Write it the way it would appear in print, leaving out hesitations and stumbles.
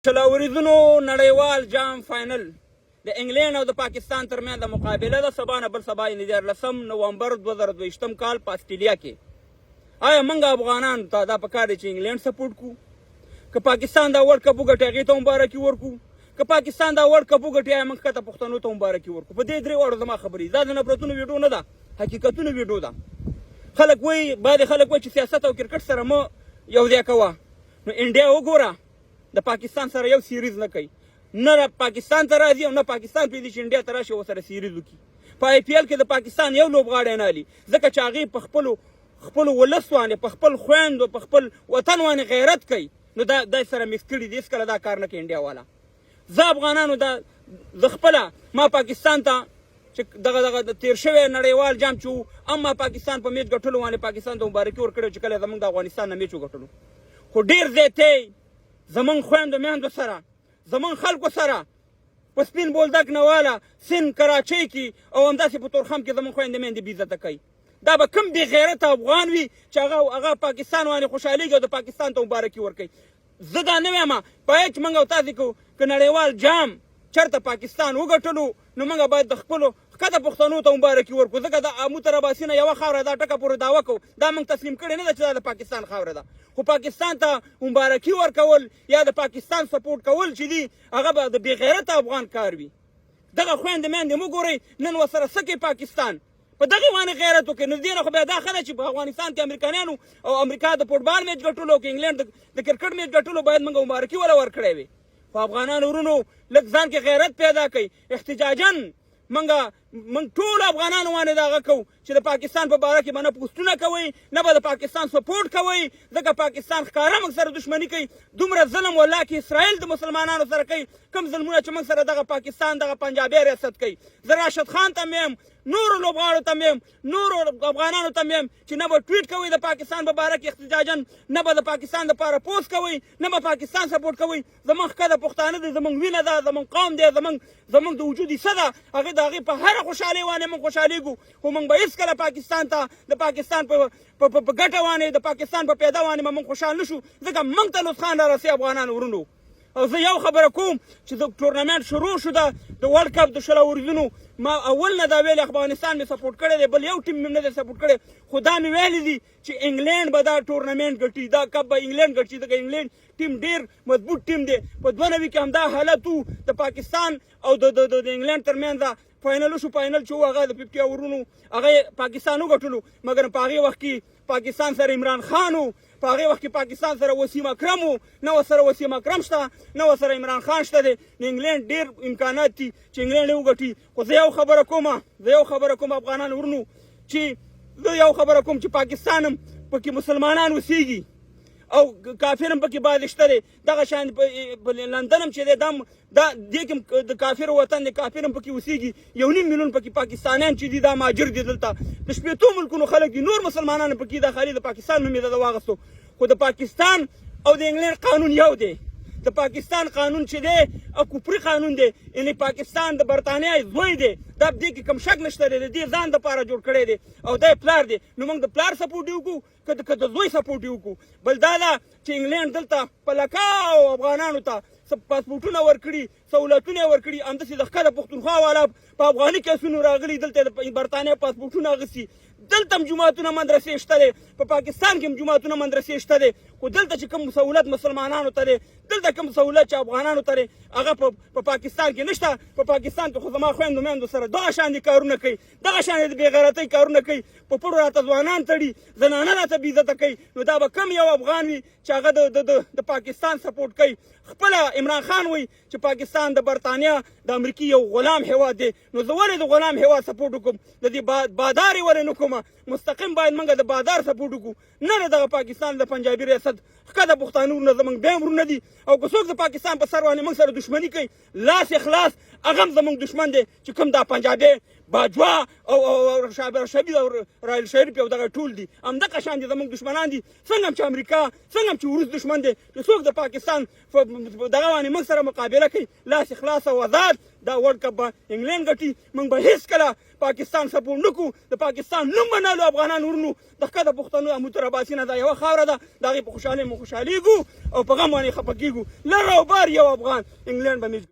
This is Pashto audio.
شلاوریزونو نړیوال جام فاینل د انګلینډ او د پاکستان ترمنځ د مقابله ده. سبا نه بل سبا، یعنې 13 نومبر 2022 کال په استرالیا کې. آیا موږ افغانان ته دا پکار دی چې انګلینډ سپورټ کو، که پاکستان دا ورلډ کپ وګټي هغې ته مبارکي ورکو؟ که پاکستان دا ورلډ کپ وګټي، آیا موږ ښکته پښتنو ته مبارکي ورکو؟ په دې درې واړو زما خبرې. دا د نفرتونو ویډیو نه ده، حقیقتونو ویډیو ده. خلک وایي، بعضې خلک وایي چې سیاست او کرکټ سره مه یو ځای کوه. نو انډیا وګوره، د پاکستان سره یو سیریز نه کوي، نه پاکستان ته راځي او نه پاکستان پرېږدي چې انډیا ته راشي او سره سیریز وکړي. په آی پي ایل کې د پاکستان یو لوبغاړی نه الي، ځکه چې هغې په خپلو خپلو ولس باندې، په خپل خویندو، په خپل وطن باندې غیرت کوي. نو دا دا سره مکس کړي دي، هېڅکله دا کار نه کوي انډیا والا. زه افغانانو دا زه خپله ما پاکستان ته چې دغه دغه د تیر شوی نړیوال جام چې وو، اما پاکستان په میچ ګټلو باندې پاکستان ته مبارکي ورکړې چې کله زمونږ د افغانستان نه میچ وګټلو. خو ډیر زیاتی زمونږ خویندو میندو سره، زمونږ خلکو سره په سپین بولدک نه واله سند، کراچۍ کې او همداسې په تورخم کې زمونږ خویندې میندې بې عزته کوي. دا به کوم بې غیرته افغان وي چې هغه هغه پاکستان باندې خوشحالېږي او د پاکستان ته مبارکي ورکوي؟ زه دا نه وایم. باید چې موږ او تاسې کو که نړیوال جام چرته پاکستان وګټلو، نو موږ باید د خپلو ښکته پښتنو ته مبارکي ورکړو، ځکه د امو تر اباسینه یوه خاوره دا ټکه پورې دعوه کوو. دا موږ تسلیم کړې نه ده چې دا د پاکستان خاوره ده. خو پاکستان ته مبارکي ورکول یا د پاکستان سپورټ کول چې دي، هغه به د بېغیرته افغان کار وي. دغه خویندې میندې مو ګورئ، نن ورسره څه کوي پاکستان؟ په دغه باندې غیرت وکړي. نو دې نه خو بیا دا ښه ده چې په افغانستان کې امریکایانو او امریکا د فوټبال میچ ګټلو او که انګلینډ د کرکټ میچ ګټلو، باید موږ مبارکي وله ورکړی وي. خو افغانانو ورونو، لږ ځان کې غیرت پیدا کړئ. احتجاجا موږ ټول افغانانو باندې دا غږ کوو چې د پاکستان په باره کې به نه پوسټونه کوئ، نه به د پاکستان سپورټ کوئ، ځکه پاکستان ښکاره موږ سره دښمني کوي. دومره ظلم والله کې اسرائیل د مسلمانانو سره کوي کوم ظلمونه چې موږ سره دغه پاکستان، دغه پنجابی ریاست کوي. زه راشد خان ته میم، نورو لوبغاړو ته میم، نورو افغانانو ته میم چې نه به ټویټ کوئ د پاکستان په باره کې احتجاجا، نه به د پاکستان دپاره پوسټ کوئ، نه به پاکستان سپورټ کوئ. زمونږ ښکته پښتانه دي، زمونږ وینه ده، زمونږ قوم دی، زمونږ د وجود حصه ده. هغې د هغې په هره خوشحالۍ باندې مونږ خوشحالېږو، خو مونږ به هېڅکله پاکستان ته د پاکستان په ګټه باندې، د پاکستان په پیدا باندې به مونږ خوشحال نه شو، ځکه مونږ ته نقصان را رسي افغانانو ورونو. او زه یو خبره کوم چې د ټورنمنټ شروع شو ده، د ورلډ کپ د 20 اوریزونو، ما اول نه دا ویل، افغانستان مې سپورټ کړی دی، بل یو ټیم مې نه دی سپورټ کړی. خو دا مې ویلي دي چې انګلینډ به دا ټورنمنټ ګټي، دا کپ به انګلینډ ګټي، ځکه انګلینډ ټیم ډیر مضبوط ټیم دی. په 92 کې همدا حالت وو، د پاکستان او د انګلینډ ترمنځ فاینل شو. فاینل چې هغه د 50 اورونو هغه پاکستان وګټلو، مګر په هغې وخت کې پاکستان سره عمران خان و، په هغې وخت کې پاکستان سره وسیم اکرم و. نه ورسره وسیم اکرم شته، نه ورسره عمران خان شته دی. نو انګلینډ ډېر امکانات دي چې انګلینډ یې وګټي. خو زه یو خبره کوم افغانان ورونو، چې زه یو خبره کوم چې پاکستان هم پکې مسلمانان اوسېږي او کافر هم پکې بعضې شته دی. دغه شان په لندن هم چې دی، دا دا دې کې د کافر وطن دی، کافر هم پکې اوسېږي. 1.5 میلیون پکې پاکستانیان چې دي، دا مهاجر دي. دلته د 60 ملکونو خلک دي، نور مسلمانان پکې. دا خالي د پاکستان نوم یې دا واغستو. خو د پاکستان او د انګلند قانون یو دی. د پاکستان قانون چې دی او کفري قانون دی، یعنی پاکستان د برتانیا زوی دی، دا دې کې کوم شک نشته دی. د دې ځان دپاره جوړ کړی دی او دا پلار دی. نو موږ د پلار سپورټ وکړو که د زوی سپورټ وکړو؟ بل دا ده چې انګلند دلته په لکاو افغانانو ته پاسپورټونه ورکړي، سهولتونه یې ورکړي. همداسې د ښکته پښتونخوا والا په افغاني کیسونو راغلي، دلته د برتانیا پاسپورټونه اخیستي. دلته هم جوماتونه مدرسې شته دی، په پاکستان کې هم جوماتونه مدرسې شته دی. خو دلته چې کوم سهولت مسلمانانو ته دی، دلته کوم سهولت چې افغانانو ته دی، هغه په پاکستان کې نشته. په پاکستان کې خو زما خویندو میندو سره دغه شان دي کارونه کوي، دغه شان د بېغیرتۍ کارونه کوي، په پړو راته ځوانان تړي، زنانه راته بېعزته کوي. نو دا به کوم یو افغان وي چې هغه د پاکستان سپورټ کوي؟ خپله عمران خان وایي چې پاکستان د برتانیا، د امریکې یو غلام هیواد دی. نو زه ولې د غلام هیواد سپورټ وکړم؟ د دې بادار یې ولې نه کوم؟ مستقیم باید موږ د بادار سپورټ وکړو، نه دغه پاکستان د پنجابي ریاست. ښکته پښتانه وروڼه زموږ بیا هم وروڼه دي، او که څوک د پاکستان په سر باندې موږ سره دښمني کوي، لاس یې خلاص، هغه هم زموږ دښمن دی چې کوم دا پنجابی. باجوا او او شابر شبیر او رایل شریف او دغه ټول دي، همدغه شان دي، زموږ دشمنان دي. څنګه چې امریکا، څنګه چې روس دشمن دی، چې څوک د پاکستان دغه باندې موږ سره مقابله کوي، لاس خلاص او آزاد. دا ورلډ کپ به انګلند ګټي. موږ به هیڅ کله پاکستان سپورټ نکو، د پاکستان نوم به نه افغانان ورونو. د ښکته پښتنو امو تر اباسینه دا یوه خاوره ده، د هغې په خوشحالۍ مو خوشحالېږو او په غم باندې خفه کېږو. لر او بر یو افغان، انګلند به میچ.